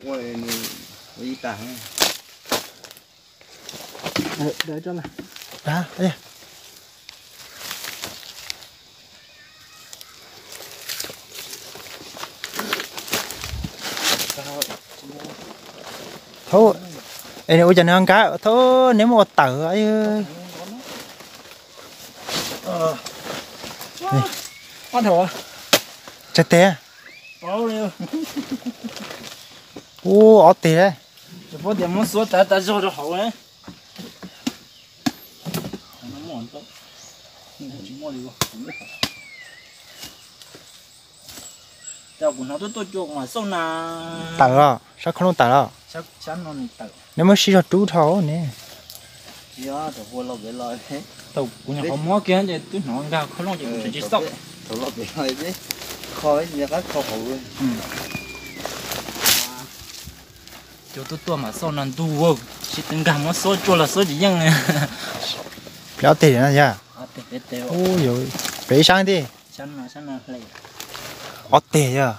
Ua nws ua ib tag. Thaub, es ua cas nws nkag thaub, neb muab ua tawm. Tsawg teg? Ub, ob teg. Tsis paub tias muab xuab tas tas zog rau hauv. Cas kuv hnov tuaj tuaj cua kuv mam xauj na. Tawm los, sab khauj looj tawm los. Neb muab sib zog rub dhau ne. Thaum kuv nyuam qhuav muab kiag ces twb hnov nkag khauj looj ces kuv tsis xauj. Thaum los pem no peb kho, qab kho hauv. Cua tuaj tuaj mam xauj no ntug, sib tw nkag muab xuab tsuag los xuab tsis yeej. Peb ob teg no yog? Peb ib sab tij. Ob teg yog?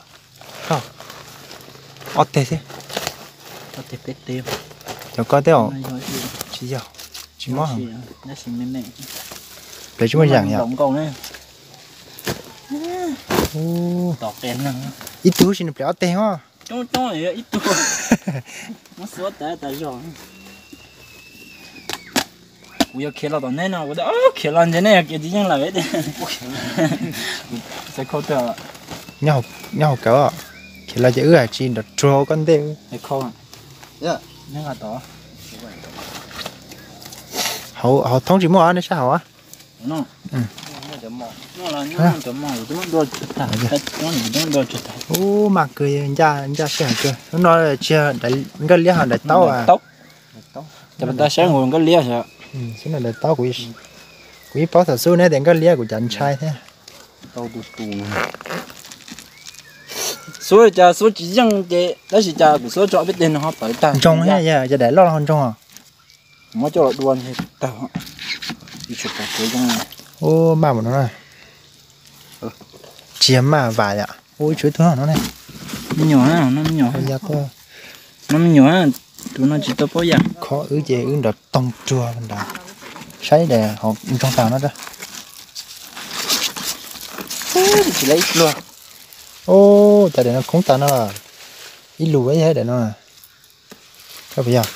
Ob teg thiab. Cov koj tej zaum tsis yog, tsis mob heev. Plev tsis muaj yeem yom. Ib tug si nws plev ob teg os. Kuv yog khiav los tom neb no, kuv khiav los ntshe neb yog kiag tsis yeej lawm. Nyob hauv kawm, khiav los ces wb hais tsis nrov tsuag koj ntej. Hauv thoob tsis muaj, nej saib hauv. Ub, maj kawg, ncaj sij hawm kawg. Hnub no tsis yog nkawj liab ho daim taub. Xwb no daim taub, kuv ib paub thaum xub neb tias nkawj liab kuv cas ntshai thiab. Xuab cas xuab tsis yeej ces tab sis cas kuv xuab tso peb teg no ho pawv tag. Ntsoog thiab, yog daim loj ho ntsoog. Muab coj los dua tag. Ub, maj mus no na. Tsis yog maj vas yom. Ub, ib tsuv ib tug no ne. Me nyuam, no me nyuam. No me nyuam, tus no tsis tau paub yam. Kho wb ces wb nrov toog ruag nrad. Saib daim hauv ntsoog tag no. Tsis lawv ib pluag. Ub, cas daim no khoob tag no. Ib lus ib daim no. Koj puas yog?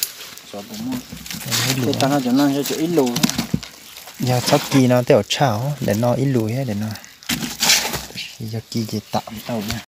Yog txhob ci no tej zaum tshaj, daim no ib lus thiab daim no. Tab sis yog ci ces tam tau.